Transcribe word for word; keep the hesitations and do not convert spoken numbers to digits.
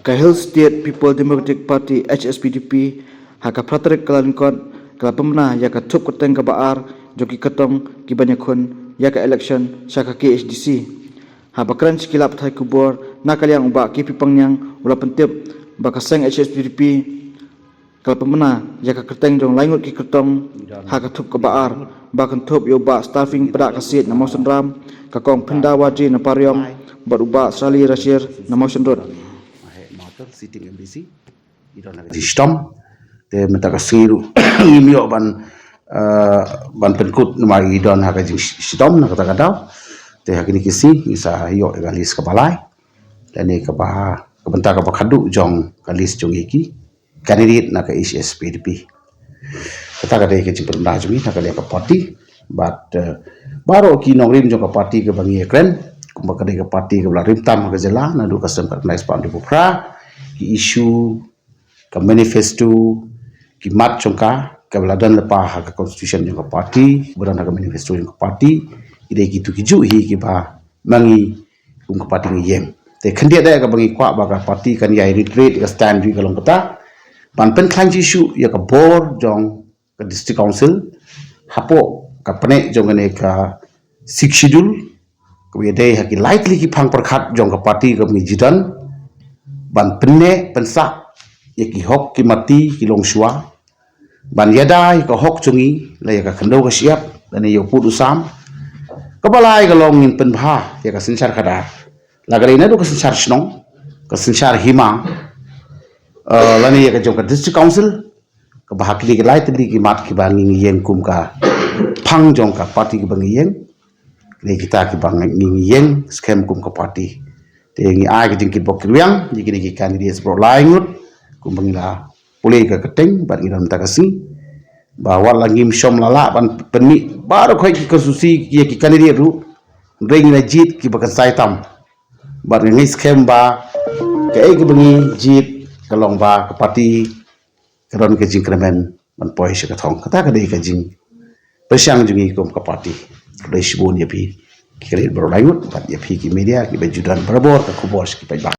Ka Hill State People Democratic Party, H S P D P, ha ka phra tarik Kyllalyngkot, ka la pynbna ïa ka thup kyrteng kaba ar jong ki kyrtong ki ban ïakhun ïa ka election sha ka K H D C. Haba kren sha ki lad pathai khubor, na ka liang u Bah K P Pangniang u la pyntip ba ka seng H S P D P ka la pynbna ïa ka kyrteng jong lai ngut ki kyrtong ha ka thup kaba ar, ba kynthup ïa u Bah Starving Pdakasiej na Mawsynram, ka Kong Phinda Warji na Pariong, bad u Bah Sali Rashir na Mawshynrut. Sitting M D C, i don ha ka jingshitom. Te mynta ka sngi ruh ngim ïoh ban, eh, ban pynkut namar i don ha ka jingshitom na kata ka daw. Te ha kine ki sngi ngi sa ïoh ïa ka list kaba lai. Lane kaba, ka bynta kaba khadduh jong ka list jong i ki candidate na ka H S P D P. Kata ka dei ka jingpynbna jong ngi na ka liang ka party. Bad, eh, baroh ki nongrim jong ka party kaba ngi ïakren, kumba ka dei ka party kaba la rim tam ha ka jylla, naduh ka snem khatkhyndai spah hynriew phew phra, ki issue, ka manifesto, ki mat jong ka, kaba la don lypa ha ka constitution jong ka party, kaba don ha ka manifesto jong ka party, ki dei kitu kijuh hi kiba ma ngi kum ka party ngi ïeng. Te khyndiat da kaba ngi kwah ba ka party kan ïai reiterate ka stand jong ka long kata, ban pynkhlaiñ shisha ïa ka bor jong ka District Council hapoh ka pneh jong kane ka Sixth Schedule, kaba ïadei ha ki lai tylli ki phang pyrkhat jong ka party kaba ngi ju don, ban pynneh pynsah ïa ki hok ki mati ki longshuwa, ban ïada ïa ka hok jong ngi, la ïa ka khyndew ka shyiap, lane ïa u pud u sam. Kaba lai ka long ngin pynbha ïa ka synshar khadar, la ka dei naduh ka synshar shnong, ka synshar hima, eh, lane ïa ka jong ka District Council, kaba ha kine ki lai tylli ki mat kiba ngi ïeng kum ka phang jong ka party kiba ngi ïeng. Kine kita kiba ngi ïeng skhem kum ka party. Te ngi ai ka jingkitbok kitrwiang ïa kine ki candidates baroh lai ngut, kumba ngi la pule ka kyrteng bad ngi don mynta ka sngi, ba wat la ngim shym la lah ban pynmih baroh khoit ki constituency ïa ki candidate ruh, hynrei ngi la jied kiba kynsai tam. Bad ngi ngeit skhem ba kaei kaba ngi jied ka long ba ka party ka don ka jingkyrmen ban poi sha ka thong. Kata ka dei ka jingpyrshang jong ngi kum ka party. Khublei shibun ïa phi ki candidate baroh lai ngut bad ïa phi ki media kiba ju don barabor ka khubor sha ki paidbah.